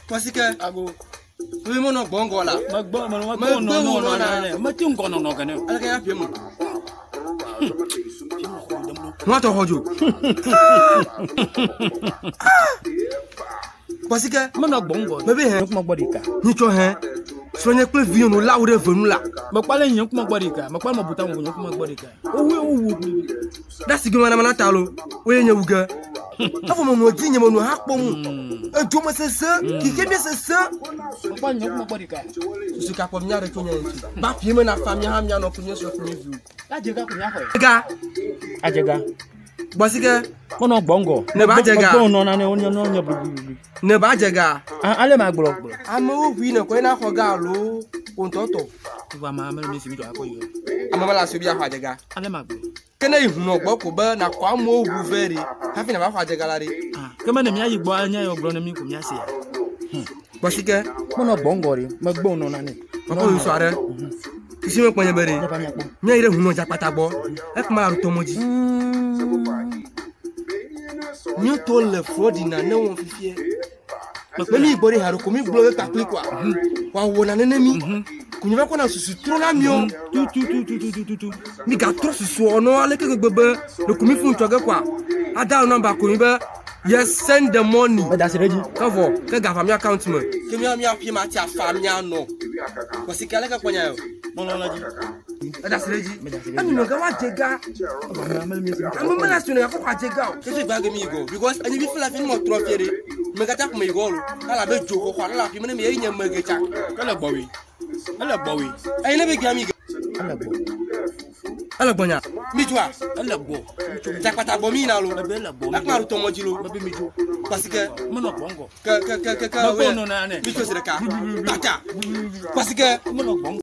Kɔsi ke. Ago. Mi mo nɔ gbɔngɔ la. Megbɔ me me gbɔ nɔ nɔ nɔ nɔ. Meti ŋgɔ nɔ nɔ gene. Aleke ya pie mo. Nua tɔ xɔ dzo. Kɔsi ke. Menɔ gbɔngɔ. Mebe hɛ. Nye kuma gbɔ ɖeka. Nyitsɔ hɛ. Srɔ̃nye kple vinyɔnu la wo ɖe ve nu la. Mekpɔ ale nye kuma gbɔ ɖeka. Mekpɔ ale mebuta ŋu nye kuma gbɔ ɖeka. Wowu wowu. Ɖasi ge mana mana ta lo. Woye nye wu ge. Efɔ me nɔ dzi nye me nɔ ha kpɔ mu. Edzo me sese. Kike mi sese. Mekpɔ nye kuma gbɔ ɖeka. Susu ka kpɔ mía ɖe tso nye ŋuti. Ba fie me na fa mía hã mía nɔ kple nye srɔ̃ kple nye viwo. Adzega ko mía xɔe. Ga. Adzega. Gbɔsi ke. Menɔ gbɔngɔ. Ne ba dze ga. Megbɔ nɔ nane wonye nɔ nye blibliblibi. Ne ba dze ga. Ale ma gblɔ gblɔ. Amewo ʋui ne kɔe na xɔ ga alo wontɔtɔ. Tuva ma ame mi si mi dzɔ akɔ yi. Ame mele asi bi axɔ adzega. Ale ma gblɔ. Ke ne yi hunɔ gbɔ ko be nakɔ amewo ʋu vɛ ɖi hafi nava xɔ adzega la ɖi. Ke me ne mía yi gbɔ anya yɔ gblɔ ne mi ko mía se ya. Gbɔsi ke. Menɔ gbɔngɔ ɖi. Megbɔ nɔ nane. Mekɔ yi sɔ aɖe. Sisi me kpɔ nye be ɖi. Ne va mía kpɔ. Mía yi ɖe hunɔ dzakpata gbɔ. Ekema la ɖo tɔmɔ dzi. Míetɔ le frɔdina ne wɔm fifie. Ne mi gbɔ ɖe ha ɖo ko mi gblɔ be kpakpli koa. Wòawɔ nane ne mi. Ko nye va kɔna susu trɔ na miɔ. Tu tu tu tu tu tu tu tu. Mi gatrɔ susuɔ nɔ aleke gbegbe be ɖeko mi fun tsɔ ge koa. Ada nɔmba ko mi be yes send the money. Meda asi ɖe edzi. Ke vɔ ke gava mía account me. Ke mía mía ƒie ma tia fa mía nɔ. Kɔsi ke aleke kpɔ nya yɔ. Mɔlɔ la dzi. Eda asi ɖe edzi. Meda asi ɖe edzi. Emi nɔ ge wa dze ga. Ame mi si mi dzɔ. Ame mele asi nɔ yakɔ adze ga o. Kefe gba ge mi yi go because enyi mi fila fi nu mɔ trɔ fie ɖe. Me katã ƒome yi go lo. Ala be dzo xoxo ale le afi me ne mi ye nye me ge tsa. Ele gbɔwòe. Ele gbɔwòe. Eyi ne be gea mi ge. Ele gbɔ. Ele gbɔnya. Mi dzoa. Ele gbɔ. Dzakpata gbɔ mi yina lo. Mebe ele gbɔ. Ekuma ɖo tɔmɔ dzi lo. Mebe mi dzo. Parce que Menɔ gbɔngɔ. ke ke ke ke ke Megbɔ nɔ nane. mi tso zi ɖeka. Kpata. Parce que Menɔ gbɔngɔ.